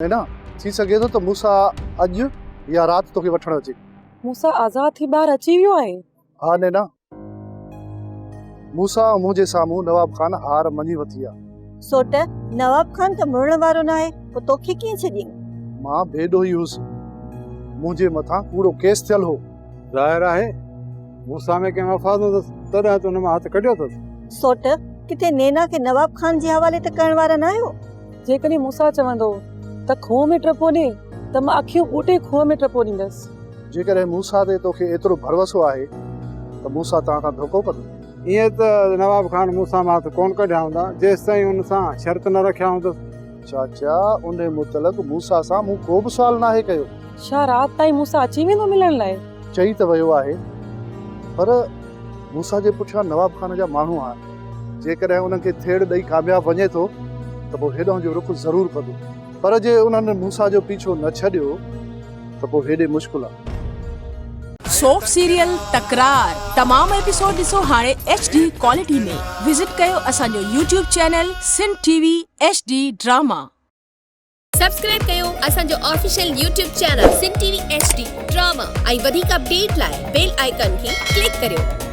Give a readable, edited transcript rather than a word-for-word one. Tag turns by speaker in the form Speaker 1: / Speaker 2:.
Speaker 1: نينا، ٿي سگهي ٿو ته موسيٰ اڄ يا رات توکي وٺڻ اچي.
Speaker 2: موسيٰ آزاد ٿي ٻاهر اچي ويو آهي؟
Speaker 1: ها نينا، موسيٰ ۽ منهنجي سامهون نواب خان هار مڃي وتي آ.
Speaker 3: سوٽ، نواب خان ته مڙڻ وارو ناهي، پوء توکي ڪيئن ڇڏيائين؟
Speaker 1: مان بي ڏوهي هيس، منهنجي مٿان ڪوڙو ڪيس ٿيل هو.
Speaker 4: ظاهر آهي، موسيٰ ۾ ڪنهن مفاد هوندس، تڏهن ته ان مان هٿ ڪڍيو اٿس.
Speaker 3: سوٽ، ڪٿي نينا کي نواب خان جي حوالي ته ڪرڻ وارا ناهيو؟
Speaker 2: جيڪڏهن موسيٰ چوندو ته کوهه ۾ ٽپو ڏي ته مان اکيون ٻوٽي کوهه ۾ ٽپو ڏيندس.
Speaker 1: جيڪڏهن موسيٰ تي توکي ايترو ڀروسو آهي ته موسيٰ توهان کان ڌوڪو ڪندو.
Speaker 4: ائين ته نواب خان موسيٰ مان هٿ ڪونه ڪڍيا هوندا، جيستائين ان سان شرط نه رکيا هوندس.
Speaker 1: چاچا، انهي متعلق موسيٰ سان مون ڪو به سوال ناهي ڪيو.
Speaker 2: ڇا رات تائين موسيٰ اچي ويندو ملڻ لاء؟
Speaker 1: چئي ته ويو آهي، پر موسيٰ جي پٺيان نواب خان جا ماڻهو آهن. جيڪڏهن انهن کي ٿيڙ ڏئي ڪامياب وڃي ٿو ته پوء هيڏانهن جو رخ ضرور ڪندو، پر جي انهن موسيٰ جو پيڇو نه ڇڏيو ته پوء هيڏي مشڪل آ.
Speaker 5: سوپ سيريل تڪرار تمام ايپيسوڊ ڏسو هاڻي ايڇ ڊي ڪوالٽي ۾ وزٽ ڪيو اسان جو YouTube channel Sindh T V H D drama.
Speaker 6: Subscribe ڪيو اسان جو official YouTube channel Sindh T V H D drama ۽ وڌيڪ اپڊيٽ لاء بيل آئيڪان کي ڪلڪ ڪريو.